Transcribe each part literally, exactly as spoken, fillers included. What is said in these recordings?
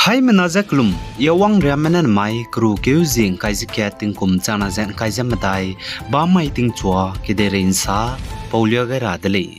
Haimena ze kelum, Yawang riamme ne mai keru keu zie ngkai ze kat tingkum changna ze ngkai ze medai, bam mai tingchua kedeirei nsa paulia gai ra de lei.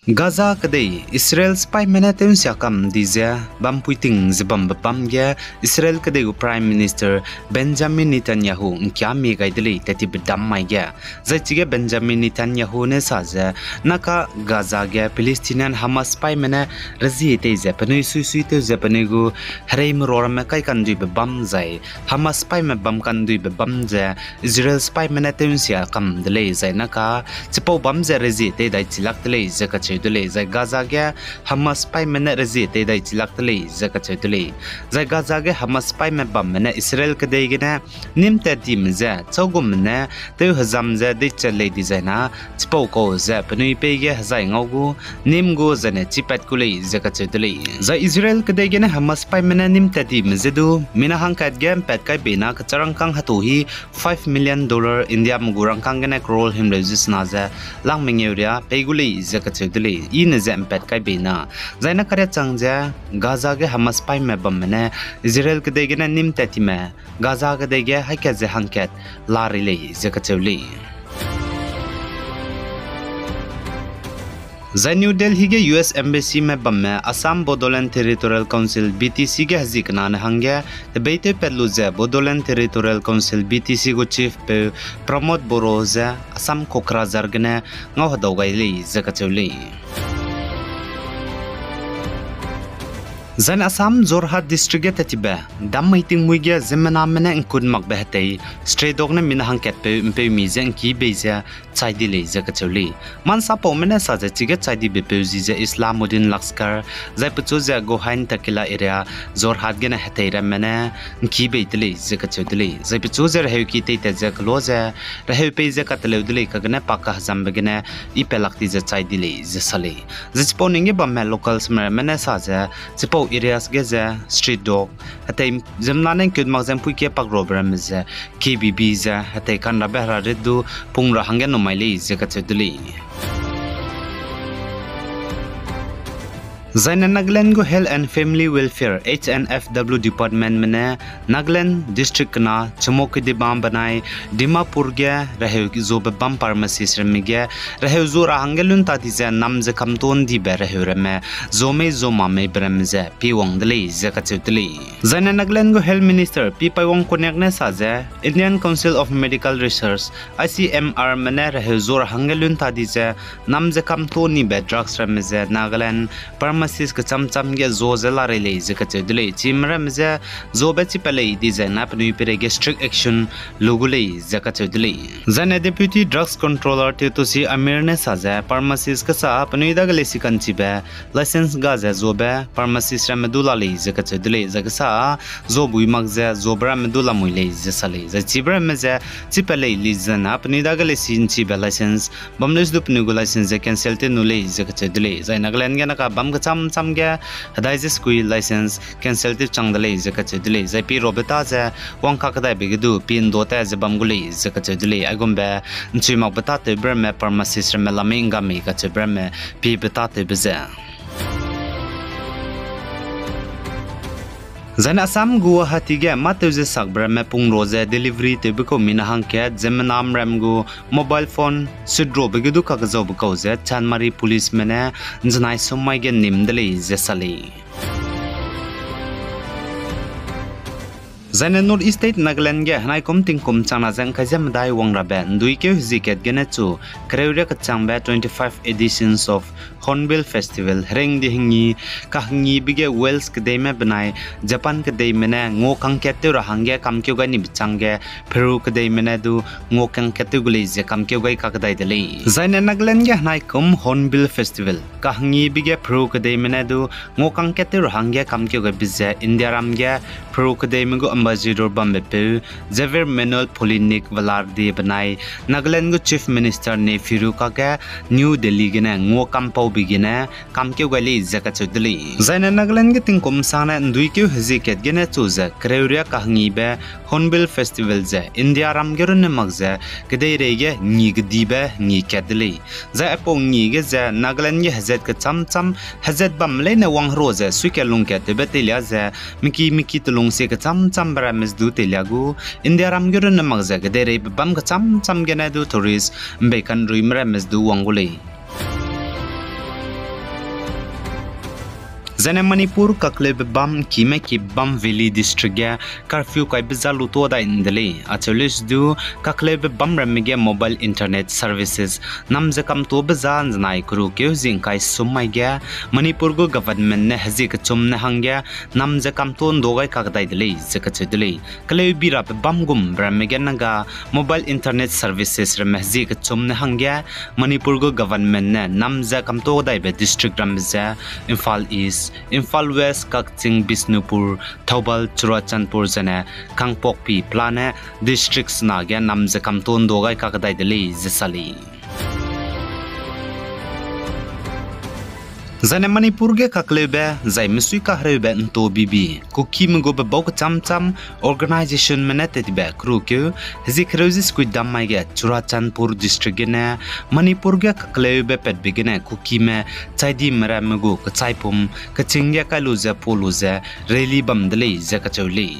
Gaza kedei Israel sipaîme ne tew nsia kam di ze bampui ting ze bambe bam ge Israel kedei gu Prime Minister Benjamin Netanyahu ngkia mie gai de lei tat tibe dam mai ge. Zai chige Benjamin Netanyahu ne sa ze, naka Gaza ge Palestinian Hamas sipaîme ne rezie tei ze penui suisui tew ze penui gu hereime ro ramme kai kanduibe bam zai Hamas sipaîme bam kanduibe bam ze Israel sipaîme ne tew nsia kam de lei zai naka chipau bam ze rezie tei dai chilak de lei ze kacheu de lei. Zai Gaza ge Hamas sipaîme ne rezie tei dai chilak de lei ze kacheu de lei. Zai Gaza ge Hamas sipaîme bamme ne Israel kedei gene nîm tat dime ze châugumme ne tew hezam ze deichat lei dizai na, chipau kau ze penui pei ge hezai ngau gu, nîm gu zai ne chipat ku lei ze kacheu de lei. Zai Israel kedei gene Hamas sipaîme ne nîm tat dime ze du, mina hangkat ge mpat kai bei na kecharangkâng hetu hi five million dollar, Indiame gu rangkâng gene crore himreu ze sena ze lak mengeu riâ pei gu lei ze kacheu de lei, i ne ze mpat kai bei na. Zai na kariachang ze, Gaza ge Hamas sipaîme bamme ne Israel kedei gene nîm tat time, Gaza kedei ge haikat ze hangkat la rei lei ze kacheu lei. Zai New Delhi ge U S Embassyme bamme Assam Bodoland Territorial Council, B T C ge hezi kena ne hangge tebeitewpat lu ze Bodoland Territorial Council, B T C gu chiefpeu Pramod Boro ze Assam Kokrajhar gene ngau hedau gai lei ze kacheu lei. Zai ne Assam Jorhat District ge tat tibe dam mai tingmuî ge ziemmename ne ngkut makbe hetei stray dog ne mina hangkatpeu mpeumi ze ngkî bei ze chai di lei ze kacheu lei. Mansapaume ne sa ze chige chai dibe peu zi ze Islamuddin Laskar, zai pechu ze Gohain Takila area, Jorhat gene hetei ramme ne ngkî bei de lei ze kacheu de lei. Zai pechu ze reheuki teitat ze kelo ze, reheu pei ze kateleu de lei kagene pa kahezambe gene i pelak di ze chai di lei ze sa lei. Zai chipau ning ge bamme localsme ramme ne sa ze, chipau areas ge ze stray dog hetei ziemmena ne ngkut mak ze mpuî ke pak rabe ramme ze, K B B ze hetei kanrabe hera rit du pung ra hangge numai lei ze kacheu de lei. Zai ne Nagaland gu Health and Family Welfare, H and F W Departmentme ne Nagaland district kena Chumoukedima benai Dimapur ge reheu zobe bam pharmacies ramme ge reheu zo ra hangge lun ta di ze nam ze kamto ndibe reheu ramme zo mei zo ma meibe ramme ze pie wang de lei ze kacheu de lei. Zai ne Nagaland gu Health Minister Pi Paiwang Konyak ne sa ze, Indian Council of Medical Research, I C M Rme ne reheu zo ra hangge lun ta di ze nam ze kamto nibe drugs ramme ze Nagaland pharmacies kecham cham ge zo ze la rei lei ze kacheu de lei. Chime ramme ze zobe chipa lei dizai na penui peireige strict action lu gu lei ze kacheu de lei. Zai ne Deputy Drugs Controller Teutosi Amir ne sa ze pharmacies kesa penui dage leisi kanchibe license ga ze zobe pharmacies ramme du la lei ze kacheu de lei. Zai kesa zobuî mak ze zobe ramme du lamui lei ze sa lei. Zai chibe ramme ze chipa lei li ze na penui dage leisi nchibe license bam leisi du penui gu license ze cancel tew nu lei ze kacheu de lei. Zai Nagaland ge naka bam kecham cham ge hedai ze sekui license cancel tew chang de lei ze kacheu de lei. Zai pi rabe ta ze wangkak kedaibe ge du pi ndo ta ze bam gu lei ze kacheu de lei. Aigumbe nchui makbe ta tewbe ramme pharmacies ramme lamei ngga mei kacheube ramme pibe ta tewbe ze Zai ne Assam Guwahati ge mâ tew ze sakbe ramme pung ra ze delivery tewbe kau mina hangkat ziemmename ram gu mobile phone sut rabe ge du kakezaube kau ze Chanmari policeme ne nzenai sum mai ge nîm de lei ze sa lei. Zai ne North East State Nagaland ge henaikum tingkum changna ze ngkai ze medai wang rabe nduikeu hezie kat gene chu kereu ria kechangbe twenty-five editions of Hornbill Festival, hereng di hengi, kahengibe ge Wales kedeime benai Japan kedeime ne ngua kangkat tew ra hangge kamkeu gai nibe changge Peru kedeime ne du ngua kangkat tew gu lei ze kamkeu gai kakdai de lei. Zai ne Nagaland ge henaikum Hornbill Festival, kahengibe ge Peru kedeime ne du ngua kangkat tew ra hangge kamkeu gaibe ze Indiaram ge Peru kedeime gu Ambassador bambepeu Javier Emmanuel Polinick Velarde benai Nagaland gu Chief Minister Neiphiu Rio kakge New Delhi gene nguakampaube gene kamkeu gai lei ze kacheu de lei. Zaine Nagaland ge tingkum sangne nduikeu hezie kat gene chu ze kereuria kahengibe Hornbill Festival ze India ram ge runne mak ze kedeirei ge ngi kedibe ngi kat de lei. Zai aipau ngi ge ze Nagaland ge hezat kecham cham, hezat bam leine wangherua ze suikat lungkat tewbe teilia ze, miki miki telung sie kecham chambe ramme ze du teilia gu, India ram ge runne mak ze kedeireibe bam kecham cham gene du tourist mbei kanruime ramme ze du wang gu lei. Zaine Manipur kakleube bam kime ki bam Valley District ge curfew kaibe za lu tuâ dai nde lei. Acheu lei se du kakleube bam ramme ge mobile internet services nam ze kamtuâbe za nzenai kerukeu zie ngkai sum mai ge Manipur gu government ne hezie kechum ne hangge nam ze kamtuâ ndu gai kakdai de lei ze kacheu de lei. Keleubi rabe bam gum ramme ge nang ga mobile internet services ramme hezie kechum ne hangge Manipur gu government ne nam ze kamtuâ daibe district ramme ze Imphal East, Imphal West, Kakching, Bishnupur, Thoubal, Churachandpur zene Kangpokpi pelane district sena ge nam ze kamtuâ ndu gai kakdai de lei ze sa lei. Zaine Manipur ge kakleube zai mesui kahereube ntuâ bibi Kukime gu bebau kecham cham organizationme ne tetbe kerukeu hezie kereu ze sekuidam mai ge Churachandpur district gene Manipur ge kakleube patbe gene Kukime chaidime ramme gu kechaipum keching ge kai lu ze pa lu ze rally bam de lei ze kacheu lei.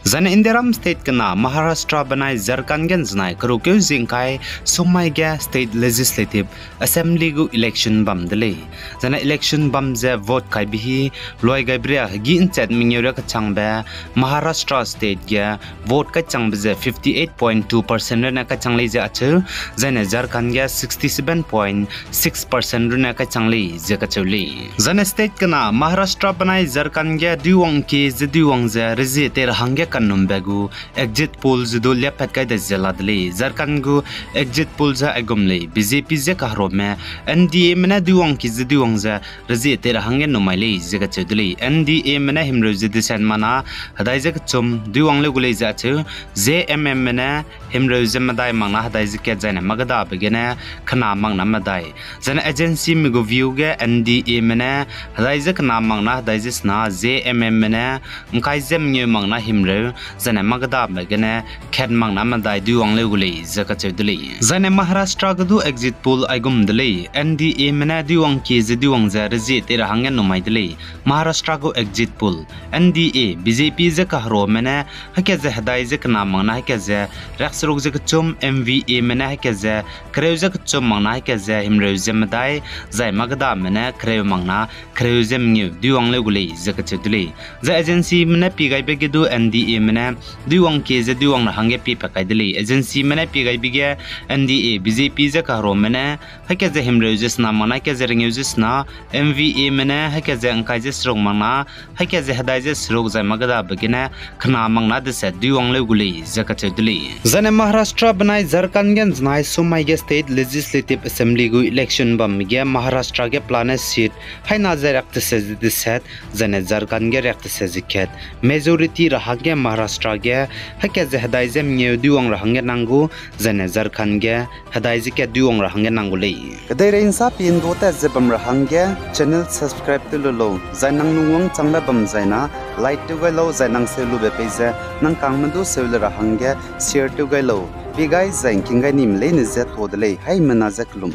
Zaine Indiaram state kena Maharashtra benai Jharkhand ge nzenai kerukeu zie ngkai sum mai ge state legislative assembly gu election bam de lei. Zaine election bam ze vote kaibe hi luai gaibe ria hegî nchat mengeu ria kachangbe Maharashtra state ge vote kaichangbe ze fifty eight point two percent runne kaichang lei ze acheu, zaine Jharkhand ge sixty seven point six percent runne kaichang lei ze kacheu lei. Zaine state kena Maharashtra benai Jharkhand ge duiwang kie ze duiwang ze rezie tei ra hangge kanumbe gu exit poll ze du liapat kai dai ze la de lei. Jharkhand gu exit poll ze aigum lei: B J P ze kaherume N D A me ne duiwang kie ze duiwang ze rezie tei ra hangge numai lei ze kacheu de lei. N D A me ne himreu ze deset makna hedai ze kechum duiwang leu gu lei ze acheu, J M M me ne himreu ze medai makna hedai ze kat zaine mâgedabe gene kena makna medai. Zaine agencyme gu view ge N D A me ne hedai ze kena makna hedai ze sena, J M M me ne ngkai ze mengeu makna himreu, zaine mâgedabe gene kat makna medai duiwang leu gu lei ze kacheu de lei. Zaine Maharashtra ge du exit poll aigum de lei: N D A me ne duiwang kie ze duiwang ze rezie tei ra hangge numai de lei. Maharashtra gu exit poll: N D A, B J P ze kaherume ne heka ze hedai ze kena makna heka ze riakseruk ze kechum, M V A me ne heka ze kereu ze kechum makna heka ze himreu ze medai, zai mâgedame ne kereu makna kereu ze mengeu duiwang leu gu lei ze kacheu de lei. Zai agencyme ne pie gaibe ge du N D A me ne duiwang kie ze duiwang ra hangge pie pa kai de lei. Agencyme ne pie gaibe ge N D A, B J P ze kaherume ne heka ze himreu ze sena makna heka ze rengeu ze sena, M V A me ne heka ze ngkai ze seruk makna heka ze hedai ze seruk zai mâgedabe gene kena makna deset duiwang leu gu lei ze kacheu de lei. Zaine Maharashtra benai Jharkhand ge nzenai sum mai ge state legislative assembly gu election bambe ge Maharashtra ge pelane seat haina ze riak deset ze deset, zaine Jharkhand ge riak deset ze kat, majority ra hangge Maharashtra ge heka ze hedai ze mengeu duiwang ra hangge nang gu, zaine Jharkhand ge hedai ze kat duiwang ra hangge nang gu lei. Kedeirei nsa pie ndu tat ze bam ra hangge channel subscribe tew lu lau, zai nang lungwang changbe bam zaina like tew gai lau, zai nang seu lube pei ze nang kangme du seu le ra hangge share tew gai lau. Pie gai zai ngking gai nime leine je tuâ de lei, haimena je kelum.